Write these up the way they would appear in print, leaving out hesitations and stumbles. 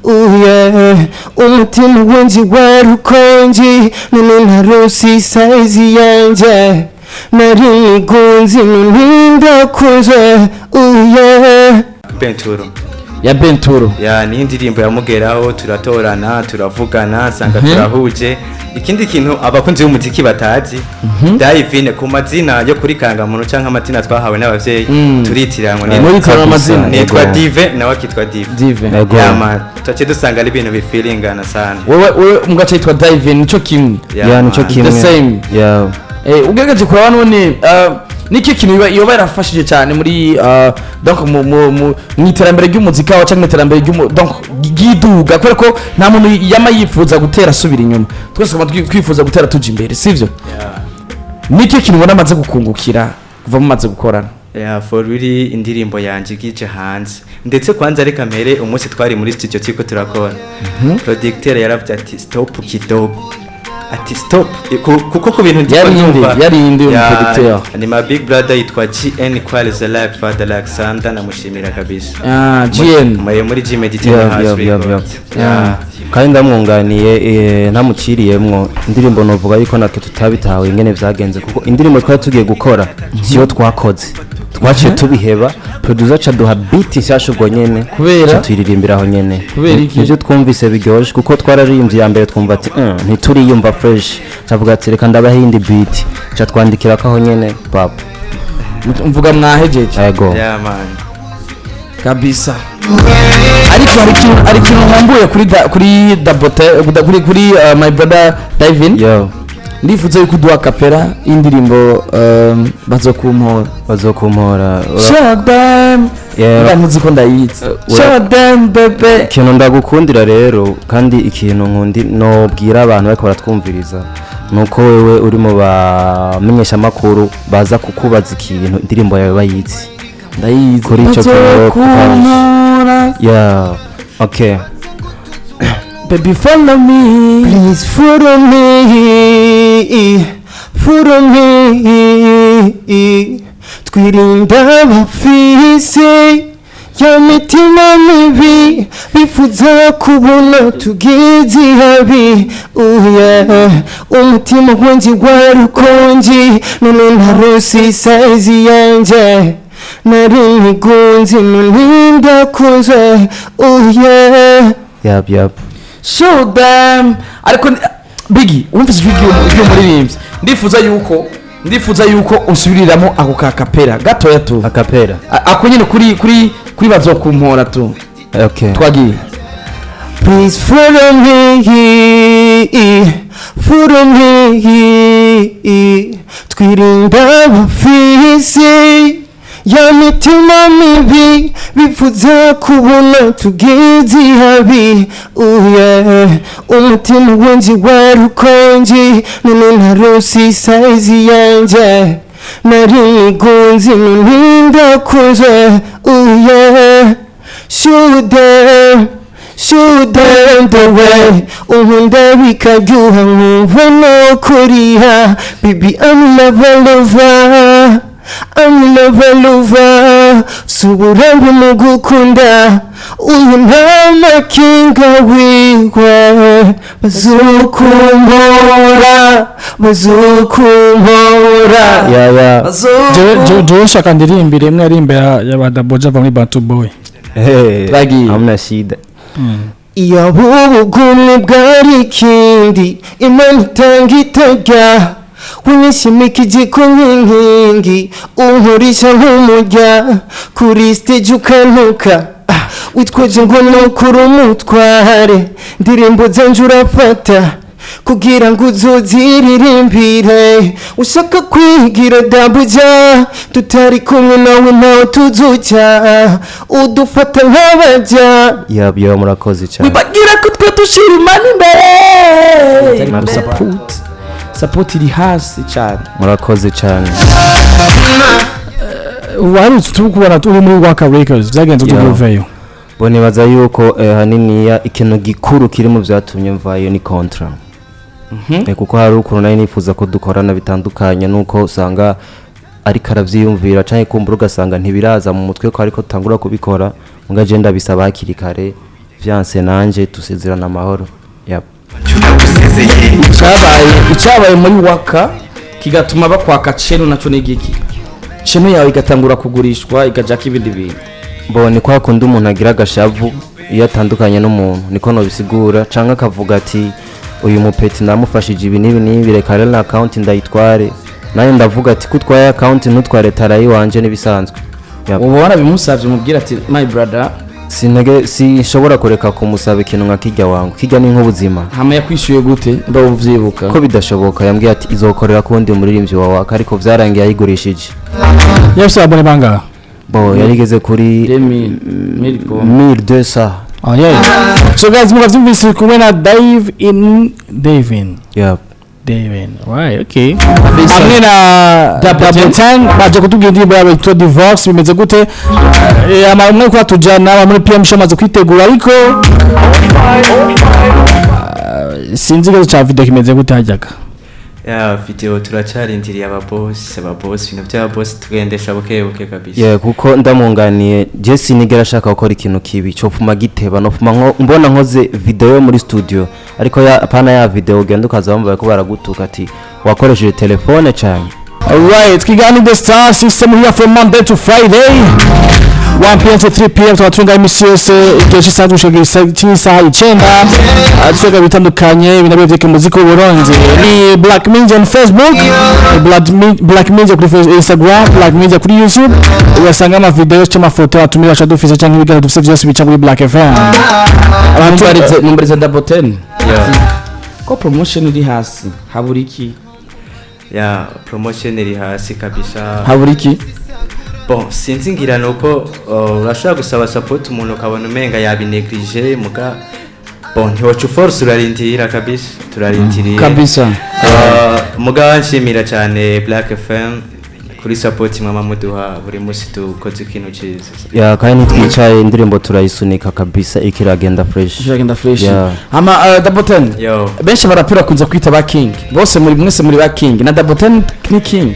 Ooh yeah. Umutima wanje wari ukonje, none naronse size yanje. Nari nigunze, none ndakunzwe. Ooh yeah. Benturo. Ya Benturo. Ya, ni indirimbo yamugeraho, turatorana, turavugana, nsanga turahuje. Ikindi kintu abakunzi b'umuziki batazi, Divine ku mazina yo kuri karangamuntu canke amazina twahawe n'abavyeyi, turitiranwa. Muri tara amazina. Nitwa Yego. Dive, nawe akitwa Dive. Dive. Yego. Yama tuce dusanga ari ibintu bifilingana sana. Wewe mugace yitwa Divin, nico kimwe. Ya, nico man. kimwe. The same. Ya. Ugerageje kuraba none, niki kintu yoba yarafashije cyane muri donc mu iterambere ry'umuzika wawe cyangwa mu iterambere donc ry'iduga, kubera ko nta muntu yama yifuza gutera asubira inyuma, twese twama twifuza gutera tuja imbere, sivyo? Niki kintu ubona amaze gukungukira kuva mumaze gukorana? Ya, for really, indirimbo yanje igije hanze, ndetse kwanza reka mpere umunsi twari muri studio turiko turakora, producteur yaravuze ati: "Stop kidogo", ati: "Stop." Kuko ku bintu ndiko Yari inde? ndumva. Yari inde uyu Ya, producteur? Ni my big brother, yitwa GN Quality Life, Father Alexander, namushimira kabisa. Ah, GN. Muri G Mediterranean House Records. Yeah. Kandi ndamwunganiye, ntamuciriyemwo, indirimbo novuga yuko natwe tutabitawe ingene vyagenze, kuko indirimbo twari tugiye gukora siyo twakoze, twaciye tubiheba. Producer aca duha beat nshasha ubwo nyene. Kubera? Aca tuyiririmbira aho nyene. Kubera iki? Nivyo twumvise biryoshe, kuko twararirimbye iya mbere twumva ati "Ntituriyumva fresh", cavuga ati: "Reka ndabaha iyindi beat", ca twandikira ko aho nyene papa. Mvuga mwahejeje. Ego. Yeah man. Kabisa, ariko hari ikintu nkumbuye kuri Dabote, kuri my brother Divin. Yo. Ndifuza yuko uduha acapella y'indirimbo "Bazokumpora". Bazokumpora. Show them. Yeah. Mba ntuzi ko ndayizi. Show them, baby. Ikintu ndagukundira rero, kandi ikintu nkundi nobwira abantu bariko baratwumviriza, nuko wewe uri mu bamenyeshamakuru baza kukubaza ikintu indirimbo yawe bayizi. Ndayizi. Kuri ico kintu. Bazokumpora. Yeah, okay. Baby, follow me. Please follow me, follow me. Twirinda abafise ya mitima mibi, bifuza kubona tugeze habi. Oh yeah. Umutima wanje wari ukonje, none naronse size yanje. Nari nigunze, none ndakunzwe. Oh yeah. Yap. Show them. Ariko Biggie, wumvise ijwi ry'umuririmbyi, ndifuza yuko usubiriramo ako ka acapella gatoya tu. Acapella. Ako nyine kuri "Bazokumpora" tu. Okay. Twagiye. Please follow me, follow me. Twirinda abafise ya mitima mibi, bifuza kubona tugeze habi. Oh yeah. Umutima wanje wari ukonje, none naronse size yanje. Nari nigunze, none ndakunzwe. Oh yeah. Show them, show them the way. Unkunda bikaryoha, nkumva no kuriha. Baby, I'm lover lover, I'm lover lover. Si uburambe mu gukunda, uyu nta makinga wiwe. Bazokumpora, bazokumpora. Ya. Jewe nshaka ndirimbire imwe ari imbere ya ba Daboja ava muri Bantu Boy. Hey, Twagiye. Hamna shida. Iyo ubugumwe bwari ikindi, Imana itanga itajya winyishimikije ku nkingi, unkoresha nk'umujya kuri stage ukantuka. Ah, witwaje ngo nukuri umutware, ndirimbo zanje urafata kugira ngo uzoziririmbire. Ushaka kwigira dabuja, tutari kumwe nawe ntawe tuzuca, udufata nk'abaja. Yap, yo, murakoze cyane. Wibagira ko twe dushira Imana imbere, ariko support iri hasi cyane. Murakoze cyane. Warutse turi kubona uri muri Waka Records, byagenze ute uveyo? Bo, nibaza yuko haniniya ikintu gikuru kiri mu byatumye mvayo ni contrat. Kuko hari ukuntu nari nifuza ko dukorana bitandukanye nuko usanga ariko aravyiyumvira, canke kumbura ugasanga ntibiraza mu mutwe ko ariko tutangura kubikora, muga je ndabisaba hakiri kare. Vyanse nanje tusezerana amahoro. Yep. Icyabaye muri Waka kigatuma bakwaka channel naco ni igiki? Channel yawe igatangura kugurishwa, ikajako ibindi bintu. Bo ni kwa kundi umuntu agira agashavu iyo atandukanye n'umuntu, niko nobisigura, canke akavuga ati uyu mupeti namufashije ibi n'ibi n'ibi, reka rero na account ndayitware. Nanjye ndavuga ati ko utwaye account ntutware tarayi wanje n'ibisanzwe. Yep. Ubu warabimusavye, umubwira ati my brother? Sinege sinshobora kureka kumusaba ikintu nka kijya wangu, kijya ni nk'ubuzima. Hama yakwishyuye gute, mba uvyibuka? Ko bidashoboka, yambwiye ati izokorera ku wundi muririmbyi wa Waka, ariko vyarangiye ayigurishije. Yafise abone bangahe? Bo yarigeze kuri Demi mille. 1200. Oh yeah. So guys, mukavyumvise, kumwe na Dave in Davin. Yep. Davin. Right, okay. Hamwe na Double Double Ten baje kutubwira indirimbo yabo yitwa Divorce bimeze gute? Ama umwe kwa tujana aba muri PM Show amaze kwitegura, ariko sinzi ikibazo ca video kimeze gute hajyaga. Ya, video turacarindiriye ababosi, ababosi, ibintu by'ababosi tugendesha buke buke kabisa. Yeah, kuko ndamwunganiye, je sinigera ashaka gukora ikintu kibi copfuma giteba, nopfuma nko mbona nkoze video yo muri studio, ariko ya apana ya video ugenda ukaza wumva ko baragutuka ati wakoresheje telefone cyane. Alright, Kiganiro The Star System here from Monday to Friday, 1 p.m. to 3 p.m. Tukaba turi ngaho imisi yose igihe cy'isaha gushika cy'isaha 9, tusoga bitandukanye ibintu byo muziki w'Uburundi. Ni Black Media on Facebook, Black Media kuri Instagram, Black Media kuri YouTube, ugasanga ama video cyangwa amafoto atumira baca dufise cyangwa ibiganiro dufise byose bica muri Black FM. Numbarize Double Ten Yeah. ko promotion iri hasi, habura iki? Ya, promotion iri hasi kabisa. Habura iki? Bon, sinzi, ngira nuko urashobora gusaba support umuntu ukabona umenga yabinégligé, muga bon, ntiwoca uforce, urarindira kabisa, turarindiriye. Kabisa. Muga nshimira cyane Black FM kuri support mwama muduha buri munsi dukoze ikintu cyiza. Ya, kandi ntitwicaye, indirimbo turayisunika kabisa, iriko iragenda fresh. Kiragenda fresh. Yeah. Hama Double Ten, Yo. benshi barapira kunza kwita ba king bose, muri mwese muri ba king, na Double Ten ni king.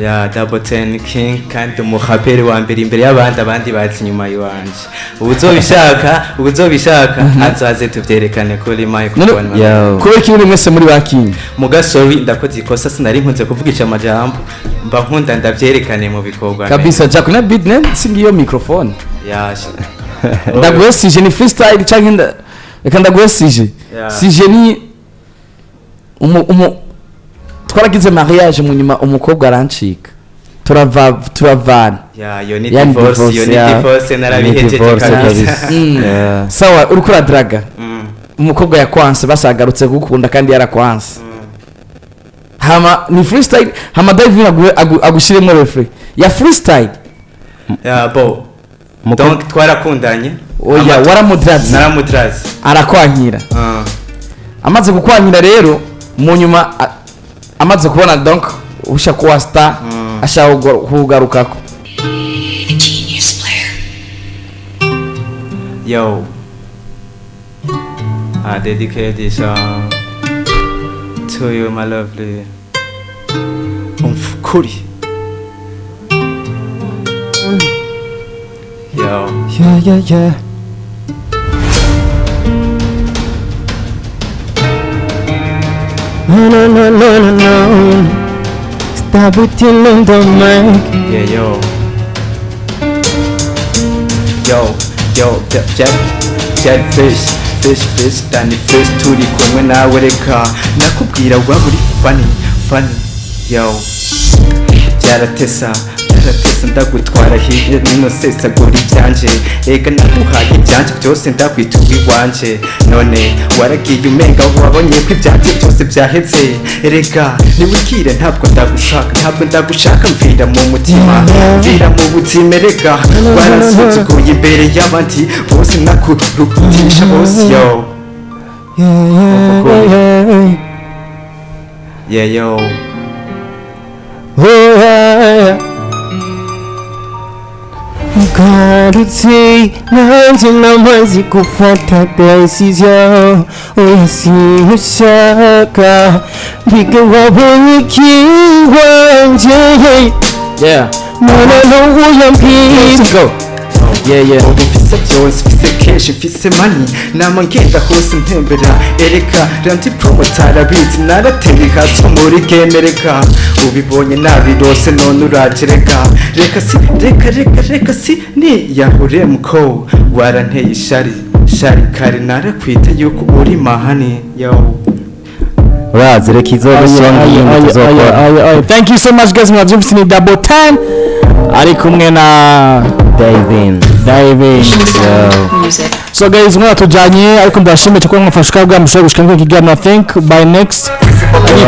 Ya, Double Ten King, kandi umuhaperi wa mbere imbere y'abandi, abandi bazi inyuma y'iwanje. Ubuzobishaka, ubuzobishaka azaze tuvyerekane kuri microphone. Yeah. Kubera ko muri mwese muri ba king. Mugasobi, ndakoze ikosa, sinari nkunze kuvugisha amajambo, mba nkunda ndavyerekane mu bikorwa. Kabisa, Jack na beat ne singiyo microphone. Ya. Ndaguhe sije ni freestyle canke reka ndaguhe sije. Yeah. Sije ni umu twaragize mariage, mu nyuma umukobwa arancika, turava, turavana. Ya, yo ni Ya, ni divorce, yo divorce, ni ya. divorce, Ni narabihejeje divorce kabisa. kabisa. Yeah. Sawa, uriko uradraga umukobwa yakwanse, basagarutse kugukunda kandi yarakwanse. Hama ni freestyle, hama David agushiremo refrain ya freestyle. Ya, bo donc twarakundanye. Oya, waramudraze. Naramudraze. Arakwankira. Ah. Amaze kukwanyira rero, mu nyuma amaze kubona donc usha kuwa star, ashaka kugarukako. Genius player. Yo, I dedicate this song to you, my lovely. Umfukuri. Yo. Yeah. No, no, no, no, no, no. Stop it in the mic. Yeah, yo. Yo, yo, jet, jet, jet fish, fish, fish, Danny fish, turi kumwe nawe, reka nakubwira waba uri funny, funny, yo. Byaratesa, byaratesa, ndagutwara hirya nino, sesagura ibyanje, reka naguhaye ibyanje byose, ndakwita iwanje, none waragiye umenga wabonye ko ibyanje byose byaheze. Reka niwikire, ntabwo ndagushaka, ntabwo ndagushaka, mvira mu mutima, mvira mu buzima, reka waransuzuguye imbere y'abandi bose, nakurutisha bose, yo. Yeah. Yeah, yo. Oh, yeah. Ngarutse nanjye namaze gufata decision, oya simushaka, mbega wabonye ikiwanje? Yeah. None n'ubu yambwira Let's go. Yeah. Ubu mfise byose, mfise cash, mfise money, nama ngenda hose ntembera. Ereka Randy Promoter arabizi, narateye hasi muri game. Reka ubibonye nabirose, none uraje. Reka reka si reka reka reka si niyahure muko waranteye ishari shari kare, narakwita yuko uri mahani yo. Urazi, reka izobe song yindi tuzokora. Thank you so much, guys. Mwabyumvise, ni Double 10 ari kumwe na Divin. Diving. Music. So guys, mwana tujanye, ariko ndashimye kuko mwafashe bwa mushobora gushika muri iki kiganiro. I think by next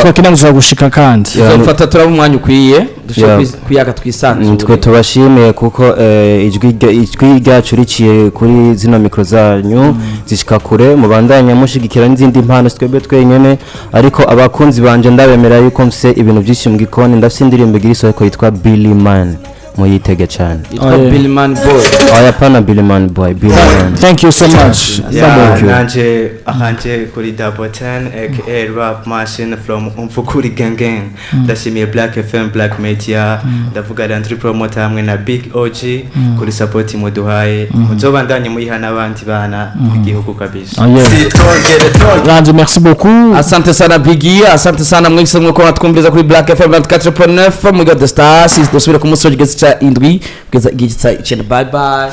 twakina mushobora gushika kandi. Tuzofata turaba umwanya ukwiye dushobora kuyaga twisanzure. Twe tubashimiye kuko ijwi ryacu riciye kuri zino mikoro zanyu zishika kure. Mubandanya mushigikira n'izindi mpano, si twebwe twenyene. Ariko abakunzi banje, ndabemera yuko mfise ibintu byinshi mu gikoni. Ndafise indirimbo igira isoko yitwa Billy Man, muyitege cyane. Yitwa Oh, yeah. Billy Man Boy. Oya, pana Billy Man Boy, Billy Man. Thank you so much. Yeah, Thank you. nanje ahanje kuri Double 10 aka Rap Machine from Umvukuri Gang Gang. Ndashimiye Black FM, Black Media, ndavuga Landry Promoter hamwe na Big OG kuri support muduhaye. Muzobandanye muyiha n'abandi bana igihugu kabisa. Oh, yeah. Sitongere tongere. Randy, merci beaucoup. Asante sana Biggie, asante sana mwese mwuko mwatwumviriza kuri Black FM 94.9 muri The Star. Dusubire ku munsi w'igezi ca 7 kugeza igihe ca 9. Bye bye.